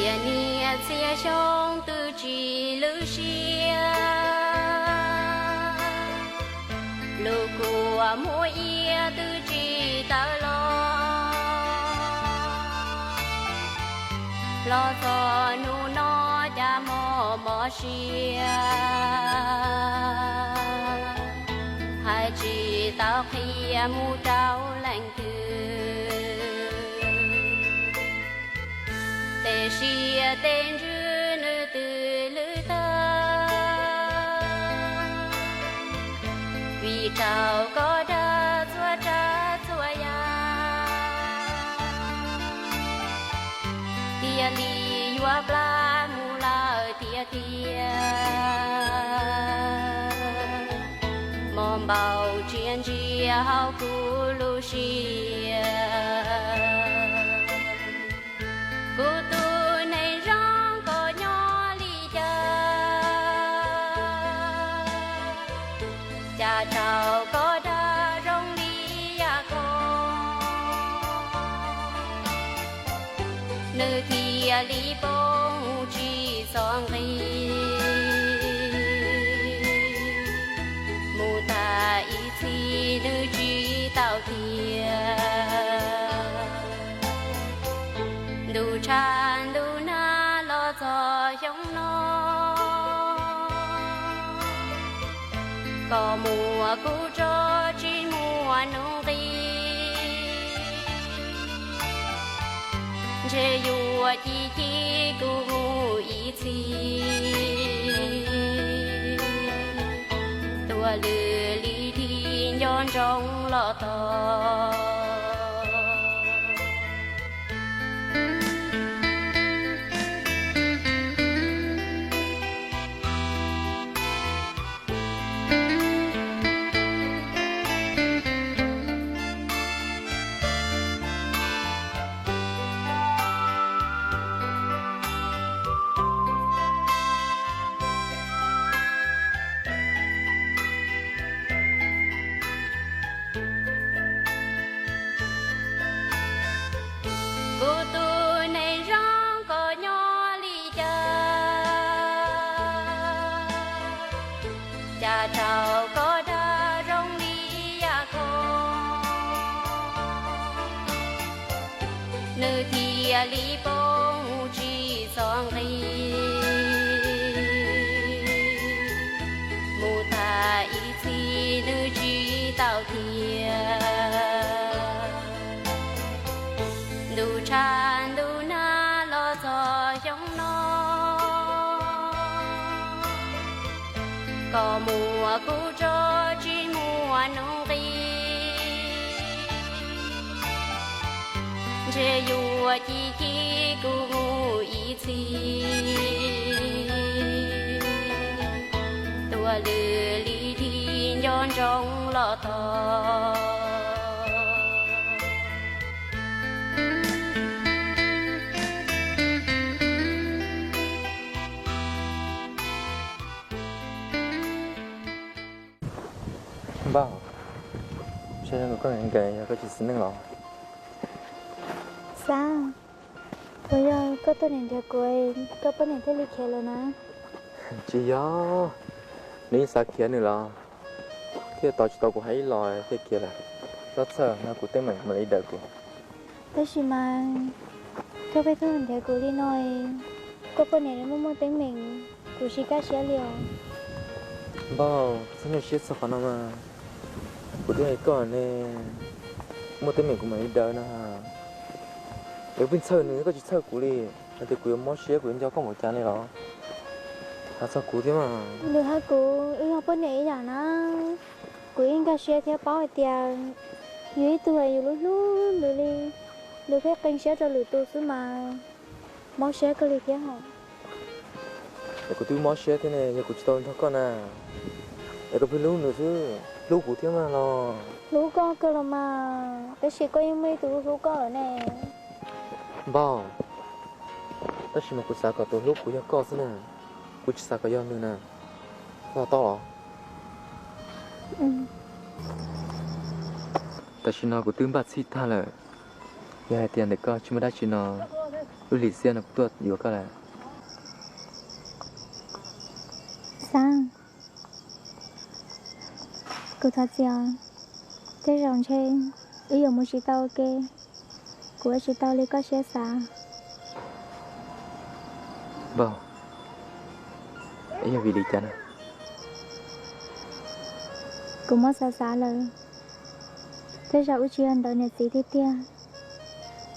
Tiam niam txhia xyoo twb tsis lwj siab, lub kua muag iab twb tsis tawv los, los txog hnub no cas mob mob siab, hais tsis tau qhia mus rau leej twg. Tej siab tej ntsws nws twb lwj tag, vim raug koj dag txhua tsav txhua yam, thiaj li yuav plab mus lawm tiag tiag. Mob npaum tsia ntsia hauv kuv lub siab. Kuv tus neeg zoo koj nyob li cas, cas raug koj dag zoo li yam khov, nws thiaj li poob tsis txhob nqis, mus tag ib txhis nws tsis tau tiag. Ntuj tshav ntuj nag los txog xyoo no, koj muab kuv tso tsis muaj nuj nqis, ntshe yuav ci ci kuv mus ib txhis, tuaj lwm li dig nco ntsoov los tos. Kuv tus neeg zoo koj nyob li cas, cas raug koj dag zoo li yam khov, nws thiaj li poob tsis txhob nqis, mus tag ib txhis nws tsis tau tiag. Ntuj tshav ntuj nag los txog xyoo no, koj muab kuv tso tsis muaj nuj nqis, ntshe yuav ci ci kuv mus ib txhis, tuaj lwm li dig nco ntsoov los tos. Npauj, saib zoo koj nkees nkees yog koj tsis xis neej los? Xav, puas yog koj tuaj nrhiav kuv, koj poj niam thiaj li khiav lawm na? Tsis yog, nws yeej xav khiav nws los, thiaj tos tsis tau kuv hais ib los thiaj khiav lawm. Txhob txhawj, no kuv teeb meem mam li daws kuv. Tab sis mas koj pheej tuaj nrhiav kuv li no, koj poj niam muaj muaj teeb meem, kuv tsis kaj siab li os. Npauj, txhob nyuaj siab txog qhov no mas. Kuv twb hais koj ne, muaj teeb meem kuv mam li daws no. Es kuv pheej txhawj nws, koj tsis txhawj kuv li, hais tias kuv yuav mob siab kuv yuav nco koj npaum cas li los? Hais txog kuv thiab mas. Nws hab kuv wb yog poj niam ib yam na, kuv yeej nkag siab thiab paub hais tias yus ib tug es yus lub hlub nws li, nws pheej qee siab rau lwm tus xwb mas, mob siab kawg li thiab hos. Es kuv twb mob siab thiab ne, yog kuv tsis tau nrog koj na, es koj pheej hlub nws xwb, hlub kuv thiab mas los? Hlub koj kawg los mas, tab sis koj yeej muaj ib tug hlub koj lawm ne. Npauj, tab sis mas kuv xav kom tus hlub kuv yog koj xwb na, kuv tsis xav kom yog nws na. Koj to taub los? Tam sim no kuv twb npaj txhij tag lawm, yog hais tias ntawm koj tsis muaj dab tsi no, Lub hlis xiab no kuv tuaj yuav koj lawm. Xav, kuv thov txim os. Tej zaum ntshe wb yuav mus tsis tau ua ke, kuv ua tsis tau li koj siab xav. Npauj, yog vim li cas na? Kuv muab xav xav lawm, tej zaum wb tsis yog ntawm niam txiv tiag tiag.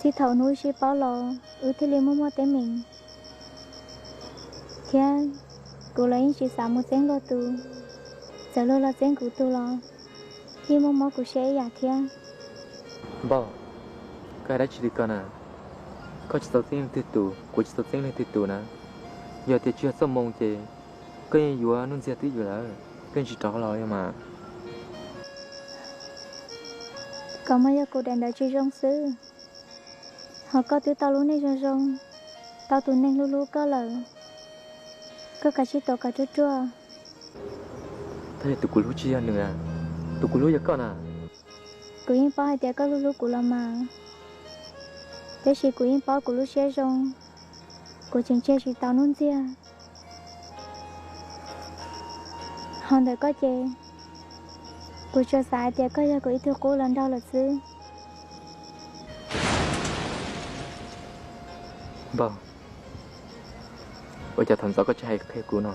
Txij thaum hnub wb sib paub los wb thiaj li muaj muaj teeb meem, thiab kuv los yeej tsis xav mus txeeb luag tus. Txawm luag los txeeb kuv tus los yeej muaj mob kuv siab ib yam thiab. Npauj, koj hais dab tsi li ko na? Koj tsis tau txeeb leej twg tus, kuv tsis tau txeeb leej twg tus na. Yog tias tsis yog txoj moo ces koj yeej yuav Nuj Ntxiag twb ywm lawm, koj yeej tsis rov qab los li mas. Koj muab yog kuv daim ntawv tsis zoo xwb, ho koj twb tau lub neej zoo zoo, tau tus neeg hlub hlub koj lawm, koj kav tsij tuav kom ruaj ruaj. Tab sis tus kuv hlub tsis yog nws, tus kuv hlub yog koj na. Kuv yeej paub hais tias koj hlub hlub kuv los mas, tiam sis kuv yeej paub kuv lub siab zoo, kuv tseem tseg tsis tau Nuj Ntxiag. Ho ntawm koj ces, kuv tsuas xav hais tias koj yog kuv ib tug qub los nraug lawm xwb. Npauj, ua cas thaum ntxov koj tsis hais qhia kuv no?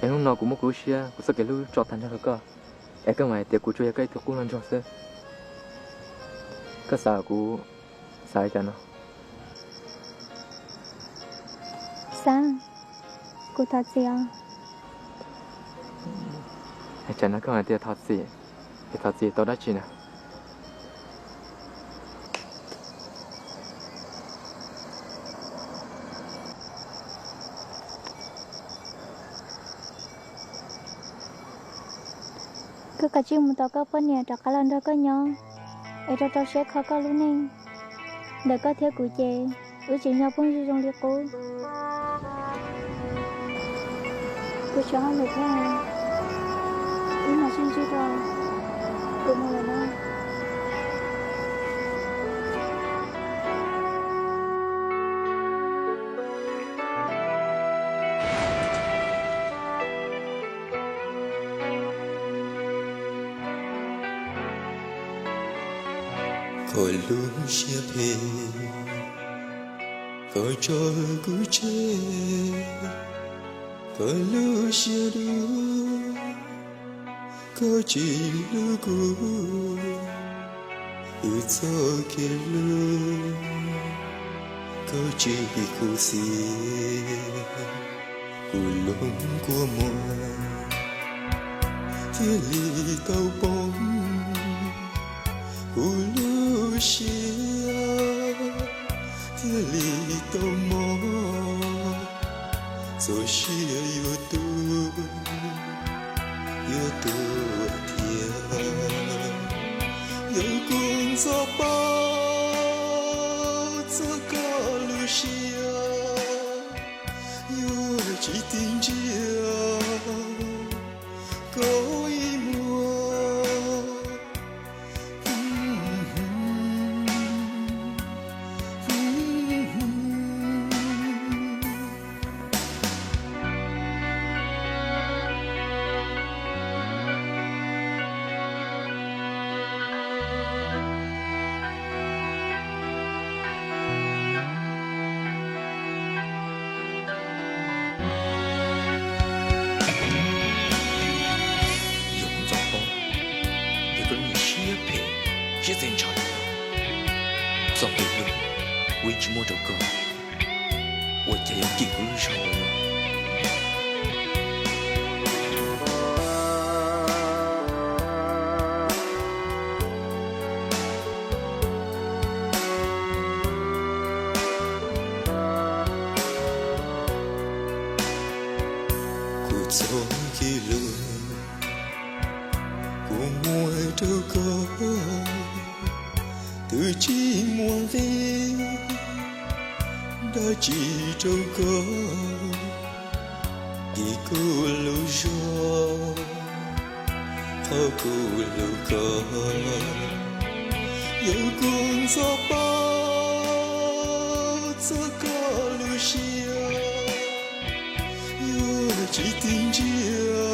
Es hnub no kuv muab kuv lub siab, kuv txoj kev hlub tso tag nrho rau koj, es koj mam hais tias kuv tsuas yog koj ib tug qub los nraug xwb. Koj xav kuv xav li cas no? Xav, kuv thov txim os. Tsam no koj hais tias thov txim, es thov txim tau dab tsi na? Koj kav tsij mus tos koj poj niam rov qab los nrog koj nyob, es rau rau siab kho koj lub neej. Ntawm koj thiab kuv ces wb tseem nyob phooj ywg zoo li qub. Kuv tsis hais lus thiab, wb mam sib ntsib dua, kuv mus lawm na. Koj lub siab phem, koj tso kuv tseg, koj lub siab dub, koj tsis hlub kuv, wb txoj kev hlub, koj tsis khuv xim, kuv lub kua muag thiaj li tau poob, kuv lub siab thiaj li tau mob, txoj sia yuav tu, yuav tu thiab. Yog kuv ntxov paub txog koj lub siab, yuav tsis tig ntsia koj ib muag. Yog kuv ntxov paub tias koj lub niag siab phem, siab txaij ntshai, txoj kev hlub kuv yeej tsis muab rau koj, ua cas yuav kim kuv lub zog ua luaj. Kuv txoj kev hlub kuv muab rau koj, twb tsis muaj nqis dab tsi rau koj, kim kuv lub zog, qhov kuv hlub koj. Yog kuv ntxov paub Txog koj lub siab yuav tsis tig ntsia